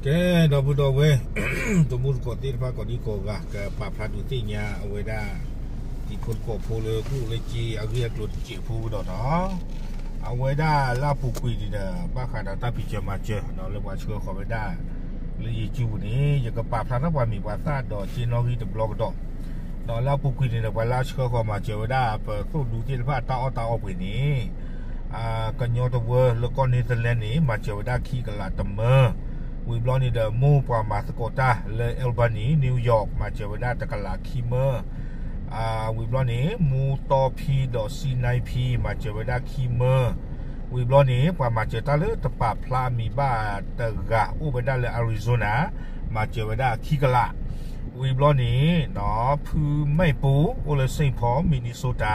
ကဲ ဒီပုၢ်ဒီဝဲၢ် တံၤသကိးသ့ၣ်တဖၣ် ကိးဒံကိးဂၤ ကပာ်ဖျါဒုးသ့ၣ်ညါအဝဲဒၣ် တံၤဖိသကိးဖိလၢကအိၣ်လၢက့အဂ့ၢ်အကျိၤတစဲးဖိကဒီးနီၤ, အဝဲဒၣ်လၢအပူၤကွံာ်န့ၣ်ဒီး ဘၣ်ဃးဒီးတၢ်ဖံးစၢၤမၤစၢၤ လၢပှၤဆှၢဃီၤဝဲဒၣ် လၢယစုပူၤန့ၣ် ယကပာ်ဖျါထီၣ်ပှၤမံၤပှၤသၣ်ဒီးက့နီၣ်ဂံၢ်တဘျီကဒီး, ဒီးလၢအပူၤကွံာ်န့ၣ်ဒီး ပှၤလၢအဆှၢဃီၤမၤစၢၤဝဲဒၣ် ပသိၣ်ဒူသ့ၣ်တဖၣ်အတၢ်အီၣ်တၢ်အီပှ့ၤန့ၣ် ကညီတဝၢလၢကီၢ် Netherlands န့ၣ် မၤစၢၤဝဲဒၣ်ခံကလးတမၢ, ဝံၤဘျီန့ၣ်ဒီး မိၢ်ပှၤမၤသကိးတၢ်လၢ Albany New York မၤစၢၤဝဲဒၣ်တကလးခံမၢ, ဝံၤဘျီန့ၣ် မိၢ်တီဖံဒီးစံနၢဖံ မၤစၢၤဝဲဒၣ်ခံမၢ, ဝံၤဘျီန့ၣ် ပှၤမၤစၢၤတၢ်လၢတပာ်ဖျါအမံၤဘၣ်တဂၤ အိၣ်ဝဲဒၣ်လၢ Arizona မၤစၢၤဝဲဒၣ်ခံကလး, ဝံၤဘျီန့ၣ် ဖုမဲၣ်ပူ အိၣ်လၢ Saint Paul Minnesota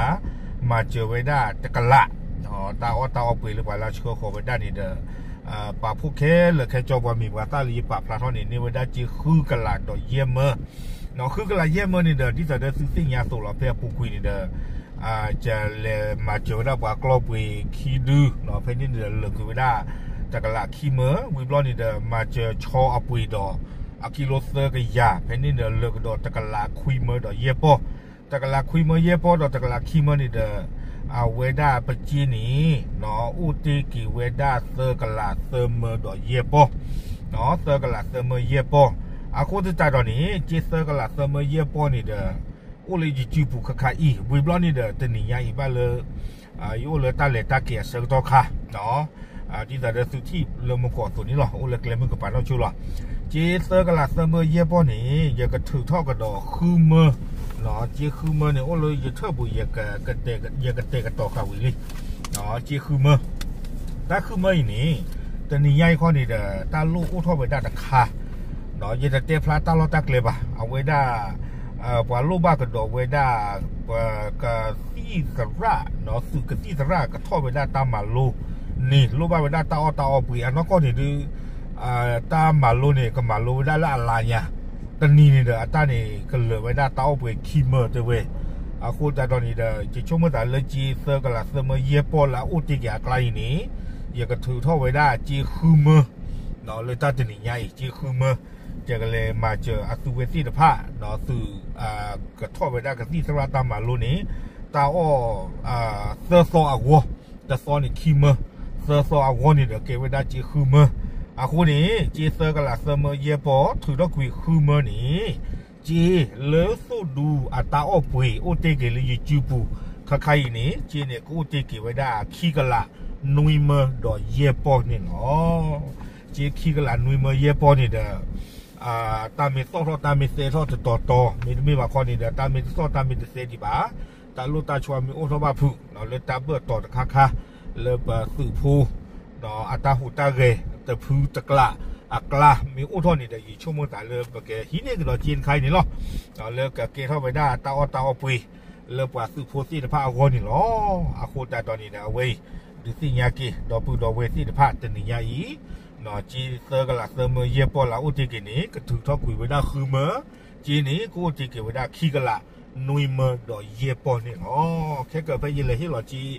မၤစၢၤဝဲဒၣ်တကလး, တၢ်အီၣ်တၢ်အီပှ့ၤလၢပှၤလၢအဆှၢဃီၤဝဲဒၣ်န့ၣ်ဒီး ပာ်ဖှိၣ်ခဲလၢာ်ခဲဆ့ပှၤမံၤပှၤသၣ်လၢယပာ်ဖျါထီၣ်န့ၣ် န့ၢ်ဝဲဒၣ်က့ဃုကလးဒီးယဲၢ်မၢ, ဃုကလးယဲၢ်မၢန့ၣ်ဒီး ဒ်သိးဒီးသုသ့ၣ်ညါအသိးလီၤ ဖဲအပူၤကွံာ်န့ၣ်ဒီး ကလဲၤမၤစၢၤဝဲဒၣ်ပှၤကျီၢ်ပှ့ၤခံဒု, ဖဲန့ၣ်န့ၣ်ဒီးလၢာ်ကွံာ်ဝဲဒၣ် တကလးခံမၢ, ဝံၤဘျီန့ၣ်ဒီး မၤစၢၤဆီအပှ့ၤဒီး အကံလိသၢကယၤ, ဖဲန့ၣ်န့ၣ်ဒီး လၢာ်ကဒီးတကလးခွံမၢဒီးယဲၢ်ပီၢ်, တကလးခွံမၢယဲၢ်ပီၢ်ဒီးတကလးခံမၢန့ၣ်ဒီး အဝဲဒၣ်ပက့န့ၣ် အိၣ်တ့ၢ်က့ၤဝဲဒၣ်သၢကလးသၢမၢဒီးယဲၢ်ပီၢ်, သၢကလးသၢမၢယဲၢ်ပီၢ်, အဃိသတးဒီးန့ၣ် က့သၢကလးသၢမၢယဲၢ်ပီၢ်န့ၣ်ဒီး အိၣ်လၢယစုပူၤခါခါအံၤ, ဝံၤဘျီန့ၣ်ဒီး တနံၤညါအံၤဘၣ်လၢ ယအိၣ်လၢတၢ်လဲၤတၢ်က့ၤအဆၢကတီၢ်ခါ, ဒ်သိးဒီးသုထံၣ်လၢမုၢ်ကီၢ်အသိးန့ၣ်လီၤ, အိၣ်လၢကျဲမုၢ်ကပၤနီၣ်ဆိလီၤ. က့သၢကလးသၢမၢယဲၢ်ပီၢ်န့ၣ် ယကထုးထီၣ်ကဒီးဃုမၢ, က့ဃုမၢန့ၣ် အိၣ်လၢယထၢၣ်ပူၤ ယကတဲာ်ကတီၤဃာ်ဝံၤလံ, က့ဃုမၢ, တၢ်ဃုမၢအံၤန့ၣ် တနံၤညါအံၤခီန့ၣ်ဒီး တၢ်လိၣ်အိၣ်ထီၣ်ဝဲဒၣ်တခါ ယတတဲဖျါတၢ်လီၢ်တၢ်ကျဲဘၣ်, အဝဲဒၣ် ပှၤလိၣ်ဘၣ်ကဒီးဝဲဒၣ် ပကသံၣ်သရၣ်, သုးကသံၣ်သရၣ်ကထီၣ်ဝဲဒၣ်တၢ်မၤလိန့ၣ် လိၣ်ဘၣ်ဝဲဒၣ်တၢ်အီၣ်တၢ်အီပှ့ၤ, အနီၢ်ကီၢ်န့ၣ်ဒုး တၢ်မၤလိန့ၣ် ကမၤလိဝဲဒၣ်လၢအလါညါ, တနံၤန့ၣ်ဒီး အတၢ်န့ၣ် ကလၢာ်ဝဲဒၣ်တၢ်အီၣ်ပှ့ၤခံမၢတဲဝဲ, အဃိသတးဒီးန့ၣ်ဒီး ယဆိကမိၣ်သးလၢက့သၢကလးသၢမၢယဲၢ်ပီၢ်လၢအအိၣ်တ့ၢ်က့ၤအကျါအံၤန့ၣ် ယကထုးထီၣ်ဝဲဒၣ်က့ဃုမၢ လၢတၢ်တနံၤညါအံၤ က့ဃုမၢ, ယကလဲၤမၤစၢၤအသုဝဲသ့ၣ်တဖၣ်, သုး ကထီၣ်ဝဲဒၣ်ကသံၣ်သရၣ်တၢ်မၤလိန့ၣ် တၢ်အီၣ် သၢသီအဂီၢ်, တသီန့ၣ်ခံမၢ, သၢသီအဂီၢ်န့ၣ်ဒီးကဲဝဲဒၣ်က့ဃုမၢ, အဃိန့ၣ် က့သၢကလးသၢမၢယဲၢ်ပီၢ် ထုးထီၣ်ကွံာ်ဃုမၢန့ၣ် က့လၢသိၣ်ဒူအတၢ်အီၣ်ပှ့ၤ အိၣ်တ့ၢ်က့ၤလၢယစုပူၤခါခါအံၤန့ၣ် က့န့ၣ် ကအိၣ်တ့ၢ်က့ၤဝဲဒၣ်ခံကလးနွံမၢဒီးယဲၢ်ပီၢ်န့ၣ်လီၤ. က့ခံကလးနွံမၢယဲၢ်ပီၢ်န့ၣ်ဒီး တၢ်မ့ၢ်သီၣ်ထီၣ်တၢ်မ့ၢ်သဲထီၣ်တတီၤတီၤ မ့တမ့ၢ်ဘၣ်ခီန့ၣ်ဒီး တၢ်မ့ၢ်တသီၣ်တၢ်မ့ၢ်တသဲဒံးဘၣ်, တၢ်လိၣ်တၢ်ဆီမ့ၢ်အိၣ်ထီၣ်ဘၣ်ဖုး လၢတၢ်ဘၢၣ်တီၤတခါခါ လၢပသုးဖိ အတၢ်ဟူးတၢ်ဂဲၤတဖုတကျးအကျါ မ့ၢ်အိၣ်ထီၣ်န့ၣ်ဒီး ယဆိကမိၣ်သးလၢပကဟံးန့ၢ်ကဒီးက့တခါအံၤန့ၣ်လီၤ. လၢကကဲထီၣ်ဝဲဒၣ်တၢ်အီၣ်တၢ်အီပှ့ၤ လၢပှၤသုးဖိသ့ၣ်တဖၣ်အဂီၢ်န့ၣ်လီၤ. အဃိသတးဒီးန့ၣ်ဒီး အဝဲအံၤ ဒုးသ့ၣ်ညါက့ၤ ဒီပုၢ်ဒီဝဲၢ်သ့ၣ်တဖၣ်တနံၤညါအံၤ က့သၢကလးသၢမၢယဲၢ်ပီၢ်လၢအအိၣ်တ့ၢ်က့ၤန့ၣ် ကထုးထီၣ်ကွံာ်ဝဲဒၣ်ဃုမၢ, က့န့ၣ် ကအိၣ်တ့ၢ်က့ၤဝဲဒၣ်ခံကလးနွံမၢဒီးယဲၢ်ပီၢ်န့ၣ်လီၤ. ခဲကၢၢ်ဖဲယလဲၤဟ့ၣ်လီၤက့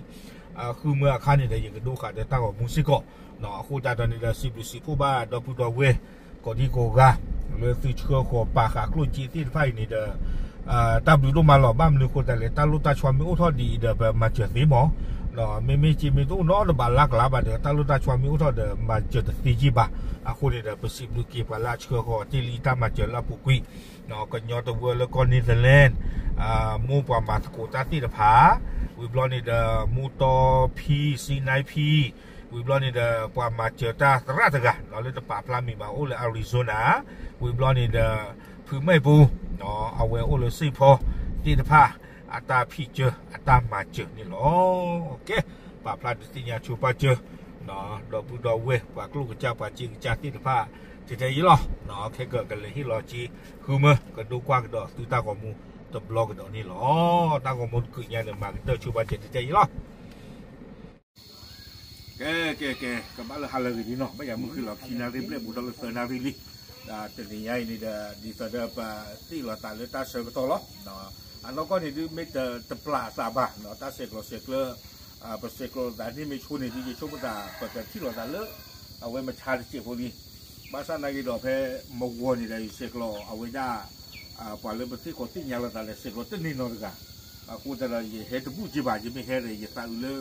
ဃုမၢအခါန့ၣ်ဒီး ယကဒိဃာ်ဒီးတၢ်ဂီၤမူစ့ၢ်ကီး, အဃိသတးဒီးန့ၣ်ဒီး စံးဘျုးစံးဖှိၣ်ဘၣ် ဒီပုၢ်ဒီဝဲၢ် ကိးဒံကိးဂၤ လၢသုဆှၢဃီၤပာ်ဃာ်ကျိၣ်စ့သ့ၣ်တဖၣ်အံၤန့ၣ်ဒီး တၢ်ဘျုးဒိၣ်မးလီၤ. ဘၣ်မနုၤအဃိသတးလဲၣ် တၢ်လိၣ်တၢ်ဆီမ့ၢ်အိၣ်ထီၣ်ဒ်အံၤဒီး ပမၤစၢၤသ့မး, မ့မ့ၢ်က့မ့ၢ်တအိၣ်နီတဘးလၢ်ကျါဘၣ်ဒီး တၢ်လိၣ်တၢ်ဆီမ့ၢ်အိၣ်ထီၣ်ဒီး မၤစၢၤတသ့က့ဘၣ်. အဃိန့ၣ်ဒီး ပစံးဘျုးက့ၤပှၤလၢအဆှၢဃီၤတ့ၢ်လံတၢ်မၤစၢၤလၢအပူၤကွံာ် ကညီတဝၢလၢကီၢ် Netherlands မိၢ်ပှၤမၤသကိးတၢ်သ့ၣ်တဖၣ်, ဝံၤဘျီန့ၣ်ဒီး မိၢ်တီဖံ စံနၢဖံ, ဝံၤဘျီန့ၣ်ဒီး ပှၤမၤစၢၤတၢ်သရၣ်တဂၤ လၢတပာ်ဖျါမံၤဘၣ် အိၣ်လၢ Arizona, ဝံၤဘျီန့ၣ်ဒီး ဖုမဲၣ်ပူ အဝဲအိၣ်လၢ Saint Paul သ့ၣ်တဖၣ် အတၢ်ဖံးစၢၤအတၢ်မၤစၢၤန့ၣ်လီၤ. ကဲ ပာ်ဖျါဒုးသ့ၣ်ညါဆိပာ်စၢၤ ဒီပုၢ်ဒီဝဲၢ် ပှၤကျိၣ်ကစၢ် ပှၤစ့ကစၢ်သ့ၣ်တဖၣ် တဲတဲယံလီၤ. ခဲကၢၢ်ကလဲၤဟ့ၣ်လီၤက့ ဃုမၢ ကဒိကွၢ်ကဒီးသုတၢ်ဂီၤမူတဘျီကဒီးန့ၣ်လီၤ. တၢ်ဂီၤမူတကုးညါဒီး မၤကတၢၢ်ဆိပာ်စၢၤတဲတဲယံလီၤ. ကဲ ကဲ ကဲ ကဘၣ်လၢဟါလၢအဂ့ၤဒ်နီၤ ဘၣ်ယၤမုၢ်ဃ့လီၤခံနၣ်ရံၣ်ဘျဲၣ်ဘူးထီၣ်လၢသၢနၣ်ရံၣ်လံ. တနံၤညါအံၤန့ၣ်ဒီး ဒ်သိးဒီးပသ့ၣ်လီၤသးလၢတၢ်ဆၢကတီၢ်လီၤ. အနီၢ်ကီၢ်န့ၣ်ဒုးမ့ၢ်တပျၢ်အသးဘၣ် တၢ်ဆဲးကျိးဆဲးကျၢ ပဆဲးကျိးသးန့ၣ်မ့ၢ်ဆိန့ၣ်ဒုး ယဆိကမိၣ်သး ပကထံၣ်လီၤသးလၢ အဝဲမဆါတစဲးဖိလံ. ဘၣ်ဆၣ်နာ်က့ဒီးဖဲမဝီၤန့ၣ်ဒီး ယဆဲးကျိးအဝဲဒၣ် ပှၤလၢပသ့ၣ်ကီးသ့ၣ်ညါလိာ်သးဒီး ဆဲးကျိးတန့ၢ်နီတဂၤ, အဃိသတးဒီး ယဟဲတဘူၣ်က့ဘၣ်, ယမ့ၢ်ဟဲဒီး ယသးအုးလၢ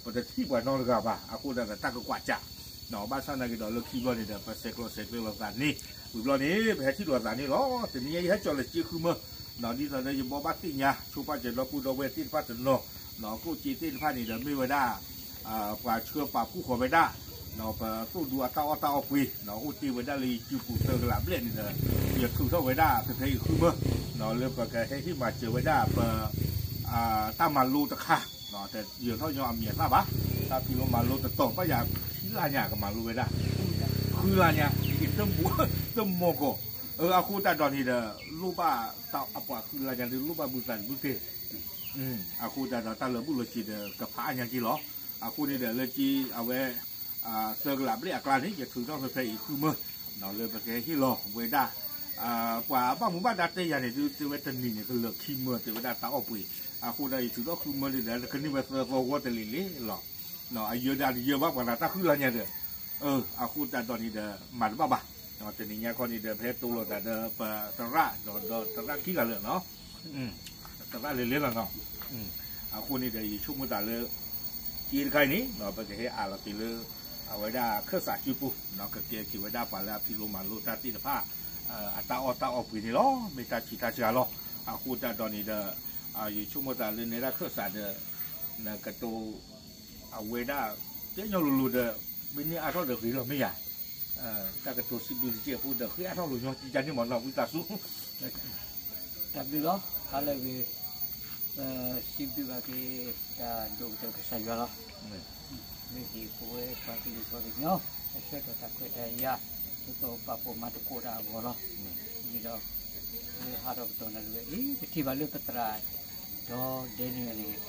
ပတထံၣ်ပှၤနီတဂၤဘၣ်, အဃိသတးဒီး တၢ်ကကွၢ်စး ဘၣ်ဆၣ်နာ်က့ဒီး လၢခံဘျီန့ၣ်ဒီး ပဆဲးကျိးဆဲးကျၢလိာ်သးန့ၣ် ဝံၤဘျီန့ၣ် ပဟဲထံၣ်လိာ်သးန့ၣ်လီၤ. တနံၤညါယဟဲကၠီၤလၢကၠ့ဃုမၢ, ဒ်သိးလၢယဘိးဘၣ်သ့ၣ်ညါ ဆိပာ်စၢၤဒီပုၢ်ဒီဝဲၢ်သ့ၣ်တဖၣ်တနီၤ, ကျိၣ်စ့သ့ၣ်တဖၣ်န့ၣ်ဒီး မ့ၢ်ဝဲဒၣ် ပှၤဆှၢပာ်ဖှိၣ်ဃီၤဝဲဒၣ် ပသိၣ်ဒူအတၢ်အီၣ်တၢ်အီပှ့ၤ အိၣ်တ့ၢ်ဝဲဒၣ်လၢယစုပူၤသၢကလးဘျဲၣ်န့ၣ်ဒီး ယထုးထီၣ်ဝဲဒၣ်ဖဲဖဲအံၤဃုမၢ, လၢပကဟဲဟ့ၣ်မၤစၢၤဝဲဒၣ်ပ တၢ်မၤလိတခါ, ယၢၤထီၣ်ညီအမံၤအသၣ်ဘၣ်, တၢ်ဖံးလိမၤလိတတီၤဘၣ်ယၤ ခံလါညါကမၤလိဝဲဒၣ်, ဃုလါညါ တမီၤကီး, အဃိသတးဒီးန့ၣ်ဒီး လိၣ်ဘၣ်တၢ်အပှၤဃုလါညါဒီး လိၣ်ဘၣ်ဘုသးတဘုသ့, အဃိသတးဒီး တၢ်လၢာ်ဘူၣ်လီၤစ့ၤဒီး ကဖးအါညါက့လီၤ. အဃိန့ၣ်ဒီး လၢက့အဝဲ သၢကလးဘျဲၣ်အကျါန့ၣ် ယထုးထီၣ်ဖဲဖဲအံၤဃုမၢ, လၢပကဟ့ၣ်လီၤဝဲဒၣ် ပှၤဘၣ်မူဘၣ်ဒါတဲယၤန့ၣ် ဒုးတဲဝဲတနံၤန့ၣ် ကလၢာ်ခံမၢ တဲဝဲဒၣ်တၢ်အီၣ်ပှ့ၤ, အဃိဒီးယထုးထီၣ်ဃုမၢန့ၣ်ဒီး ကန့ၢ်ဝဲသၢသီဝီတလ့ၤလ့ၤလီၤ. အယၢၤဒီးတယၢၤဘၣ်ပှၤလၢတၢ်ဃုလါညါဒီး အဃိသတးဒီးန့ၣ်ဒီး မၤတဘၣ်ဘၣ်, တနံၤညါခီန့ၣ်ဒီး ပဟဲတိလိာ်သးဒီးပသရၣ် ဒီးသရၣ်ခံဂၤလၢာ် သရၣ်လဲၤလဲၤလီၤနီၤ, အဃိန့ၣ်ဒီး ယဆိကမိၣ်သးလၢ က့တခါအံၤန့ၣ် ပကဟဲအးလီၤက့ၤလၢ အဝဲဒၣ်ခၢၣ်စးစုပူၤ ကကဲက့ၤဝဲဒၣ်ပှၤလၢအဖံးလိမၤလိတၢ်သ့ၣ်တဖၣ် အတၢ်အီၣ်တၢ်အီပှ့ၤန့ၣ်လီၤ. မ့ၢ်တၢ်ဆံးတၢ်စှၤလီၤ. အဃိသတးဒီးန့ၣ်ဒီး ယဆိကမိၣ်သးလၢနဲဒၣ်ခၢၣ်စးဒီး နကတိၤ အဝဲဒၣ် တဲညီလိၤလိၤဒီး မ့ၢ်န့ၢ်အါထီၣ်ဒီးဂ့ၤလီၤမ့ၢ်ယၤ, တၢ်ကတိၤစံးဘျုးတကဲးဖိဒီး ဃ့အါထီၣ်လိာ်ညီကကန့ၣ်မးနီၤ ဝံသးစူၤ တၢ်ဘျုးလီၤ ဟါလၢအဂ့ၤ, ပစံးဘျုးဘၣ်က့ၤ တၢ်ဒိၣ်ကတၢၢ်ကစၢ်ယွၤလီၤ. လၢဟ့ၣ်ပဝဲပှၤကလုာ်ပှၤကညီ အဆၢကတီၢ်တၢ်ခွဲးတၢ်ယာ် လၢပပာ်ဖှိၣ်မၤသကိးတၢ်အဂီၢ်လီၤ. န့ၣ်ဒီး လၢဟါဒီးကတီၢ်နၣ်ရံၣ်ဝဲအံၤ ပထံၣ်ဘၣ်လၢပသရၣ် ဒီဒဲနံၣ်န့ၣ်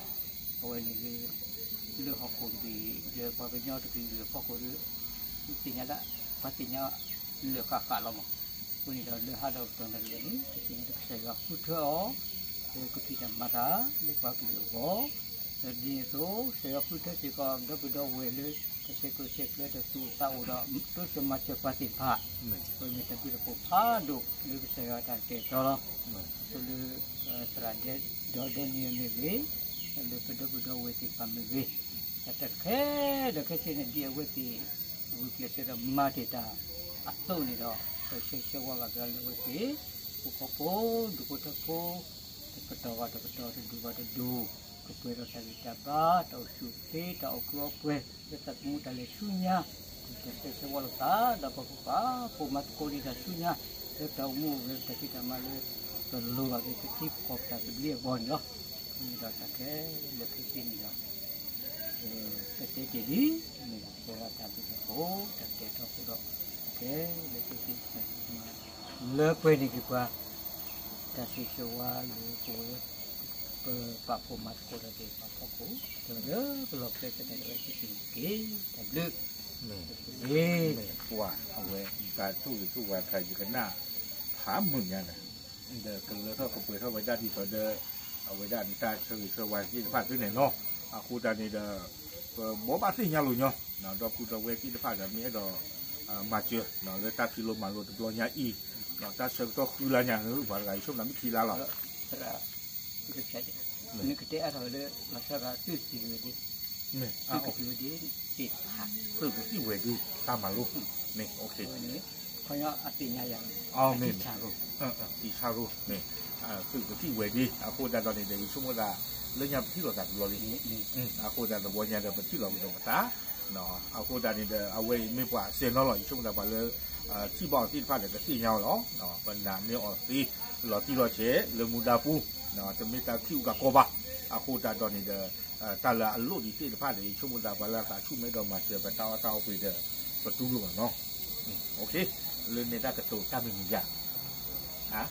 အဝဲန့ၣ် လၢဟီၣ်ခိၣ်တဘ့ၣ် ဒီးပှၤကညီတကလုာ်အဖီခိၣ်ဒီး သ့ၣ်ညါလၢ ပှၤသ့ၣ်ညါလၢဃၣ်ဃၣ်လီၤမး. အဃိန့ၣ်ဒီးလၢဟါဒီးကတီၢ်နၣ်ရံၣ်ဝဲန့ၣ် ပသ့ၣ်ညါလၢကစၢ်ယွၤဃုထၢအီၤ လၢကဖံးတၢ်မၤတၢ်လၢပှၤကလုာ်အဂီၢ်, ဒီးဒ်န့ၣ်အသိး ကစၢ်ယွၤဃုထၢစ့ၢ်ကီး ဒီပုၢ်ဒီဝဲၢ်လၢ တၢ်ဆဲးကျိးဆဲးကျၢတၢ်သူၣ်အိၣ်သးအိၣ်ဒီး တိစၢၤမၤစၢၤပှၤသ့ၣ်တဖၣ် အဝဲမ့ၢ်တၢ်ဘျုးတၢ်ဖှိၣ်ဖးဒိၣ်လၢကစၢ်ယွၤအတၢ်ကတဲာ်ကတီၤလီၤ. အဃိလၢ သရၣ်ဒီဒဲနံၣ်မ့ၢ်ဂ့ၤ, လၢပဒီပုၢ်ဒီဝဲၢ်သ့ၣ်တဖၣ်မ့ၢ်ဂ့ၤ, တၢ်တခါဒီးခဲဆ့န့ၣ် ဒ်အဝဲသ့ၣ် ဂုာ်ကျဲးစၢးဒီးမၤတ့ၢ်တၢ်အသိးန့ၣ်ဒီး ပဆၢဂ့ၤဆၢဝါဘၣ်က့ၤလၢအဝဲသ့ၣ် ဖိဃီဖိ ဒူၣ်ဖိထၢဖိ တကတီၢ်ဘၣ်တကတီၢ် တဒူၣ်ဘၣ်တဒူၣ် ကပှဲၤဒီးတၢ်ဂံၢ်တၢ်ဘါ တၢ်အိၣ်ဆူၣ်အိၣ်ချ့ တၢ်အိၣ်ကူအိၣ်ပှဲၤ လၢသးသမူတၢ်လဲၤဆူညါ ကဆၢဂ့ၤဆၢဝါလိာ်သးဒီးပကပာ်ဖှိၣ်မၤသကိးဒံးတၢ်ဆူညါ လၢတၢ်အိၣ်မူအိၣ်ဂဲၤ တၢ်ဖံးတၢ်မၤလၢ ပလိၣ်ဘၣ်က့ၤပထံပကီၢ်ပတၢ်သဘျ့အဂီၢ်န့ၣ်လီၤ. အဃိန့ၣ်ဒီးတၢ်ခဲလၢာ်ခဲဆ့န့ၣ်ဒီး ပတဲတ့ၢ်လံ, မ့ၢ်ပဝဲတၢ်ဘျုးတၢ်ဖှိၣ် တၢ်ကတဲာ်ကတီၤအဃိဒီး ခဲလၢာ်ခဲဆ့ လၢပှဲၤန့ၢ်က့ၤပှၤ တၢ်ဆၢဂ့ၤဆၢဝါလၢပဝဲ ပပာ်ဖှိၣ်မၤသကိးတၢ်သ့ၣ်တဖၣ်အဖီခိၣ် ဒီးလၢပလီၢ်ပကျဲသ့ၣ်တဖၣ် တၢ်ခဲလၢာ်ခဲဆ့န့ၣ်တက့ၢ်. တၢ်ဘျုး မ့ၢ်ကွၢ် အဝဲတၢ်ဆိၣ်ဂ့ၤဆိၣ်ဝါတခါ ယကနၣ်ဖးမုာ်ညါန့ၣ် ဒီးကလၢထီၣ်ကပှဲၤထီၣ်ဝဲဒၣ်ဒ်သိးဒီး အဝဲဒၣ်နတၢ်ဆၢဂ့ၤဆၢဝါသ့ၣ်တဖၣ်သ့ၣ်န့ၣ်လီၤ. အဃိသတးန့ၣ်ဒီး ပဘိးဘၣ်သ့ၣ်ညါလိာ်ညီ ဒီပုၢ်ဒီဝဲၢ်သ့ၣ်တဖၣ်ဒီး မ့ၢ်အဲၣ်ဒိး မၤစၢၤ လၢတၢ်ဖံးလိမၤလိတဘျီညါအံၤ တၢ်ဆၢကတီၢ်ဃုလါညါ ပှၤတဂၤအံၤဆိကမိၣ်မ့ၢ်ခံလါလီၤ. နကတဲအါထီၣ်လၢ မၤစၢၤဂၤသုးက့ၤဝဲဒၣ် သုးကသံၣ်ဝဲဒၣ် သုးကသံၣ်ဝဲဒၣ် တၢ်မၤလိ မ့ၢ် ခီညီအသ့ၣ်ညါယၤ မ့ၢ် တံဆၣ်ရိၣ် မ့ၢ် သုးကသံၣ်ဝဲဒၣ် အဃိသတးဒီးန့ၣ်ဒီး ယဆိကမိၣ်သး လၢညါပထံၣ်လိာ်သးတဘျီလံ အဃိသတးတဝီညါဒီးပထံၣ်လိာ်ကဒီးပသး အဃိသတးန့ၣ်ဒီး အဝဲအံၤမ့ၢ်ပှၤစဲးနီၤလီၤ ယဆိကမိၣ်သးပှၤလၢ ထံၣ်ဘၣ်အီၤသ့ၣ်တဖၣ်ဒီးကသ့ၣ်ညါအီၤလီၤ. ပနာ်န့ၢ်အီၤသ့ လီၤတံၢ်လီၤဆဲး လၢမူဒါပူၤ တမ့ၢ်တၢ်ခံးအူကၤကီဘၣ်. အဃိသတးဒီးန့ၣ်ဒီး တၢ်လၢအလိၣ်ဒံးသ့ၣ်တဖၣ်ဒီး ယဆိကမိၣ်သးပှၤလၢအသးဆူၣ်မ့ၢ်အဲၣ်ဒိးမၤစၢၤပတၢ်အီၣ်တၢ်အီပှ့ၤဒီး ပတူၢ်လိာ်ဘၣ်နီၤ. လၢန့ၣ်တၢ်ကတိၤ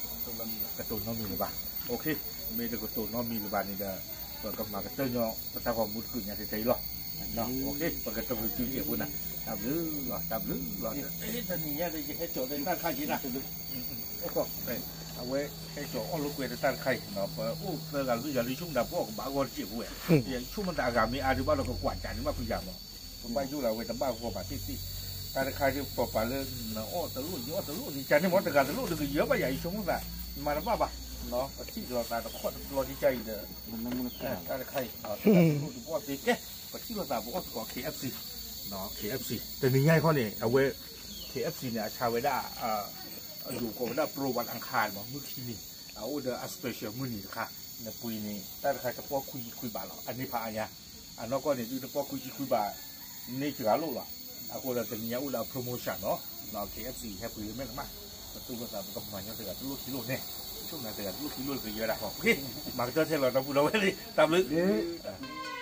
တၢ်မံၤမံၤယါ ကတိၤနီတမံၤလၢၤဘၣ်. မ့ၢ်တကတိၤနီတမံၤလၢၤဘၣ်န့ၣ်ဒီး ပကမၤကတၢၢ်ညီပတၢ်ဂီၤမူတကုာ်ညါထဲထဲအံၤလီၤ. ပကတၢၢ်မုာ်စုစဲးဖိနၤ တၢ်ဘျုးလီၤ တၢ်ဘျုးလီၤ. တနံၤညါဒီး ယဟဲကၠီၤလၢတၢ်တခါက့နၤ အဝဲဟဲကၠီၤအီၣ်လိာ်ကွဲတၢ်တခါအံၤ ပအိၣ်သၢဂၤလွံၢ်ဂၤလၢယဆိကမိၣ်တၢ်ပအီၣ်ကဘၣ်အဂီၢ်တစဲးဖိဝဲ ယဆိကမိၣ်တၢ်အဂၤမ့ၢ်အါဒံးဘၣ်ဒီးကကွၢ်ကၢ်န့ၣ်ဘၣ်ဖုယၤမး ပဘၣ်ယိၣ်လၢအဝဲတဘၣ်ဂီၢ်ဘၣ်သ့ၣ်သ့ၣ် တၢ်တခါဒ်ပှၤပာ်လၢ နအီၣ်တလိၣ် ယအီၣ်တလိၣ်န့ၣ် ကန့ၣ်မ့ၢ်တဂၤတလိၣ်ဒီးကယၢဘၣ်ယၤ ယဆိကမိၣ်သး မၤတဘၣ်ဘၣ်, ပထံၣ်လိာ်သးတခီတဘျီဒ်ကၢ်အံၤဒီး တၢ်တခါအံၤ တလိၣ်ဒုးဘီၣ်သ့ကဲ ပထံၣ်လိာ်သးပအီၣ်သကိး K F C, K F C တနံၤညါအံၤခီန့ၣ် အဝဲ K F C န့ၣ် အဆါဝဲဒၣ် အယိၤကိးဝဲဒၣ် ပရိဝတ် အင်္ခါရ် မ့ၢ်မုၢ်ခံနံၤ အအိၣ်ဒီးအ special မုၢ်နံၤတခါ, နပှ့ၤန့ၣ် တၢ်တခါတပီၢ်ခွံဆံခွံဘးလီၤ အန့ၢ်ဖးအါညါ, အနီၢ်ကီၢ်န့ၣ် ဒုးတပီၢ်ခွံဆံခွံဘး န့ၢ်စှၤလိာ်လီၤ, အဃိဒီးတနံၤညါအိၣ်ဒီးအ promotion နီၤ, K F C ဟဲပှ့ၤလၢမဲာ်တမး, ပသူၣ်လိာ်သးပကမၤညီတဂၤတလိၣ်ခံလိၣ်န့ၣ်, ဆိကမိၣ်တဂၤတလိၣ်ခံလိၣ်ကယၢဒၣ်ဃီ, မၤကတၢၢ်ထဲလီၤဒီပုၢ်ဒီဝဲၢ်သ့ၣ် တၢ်ဘျုး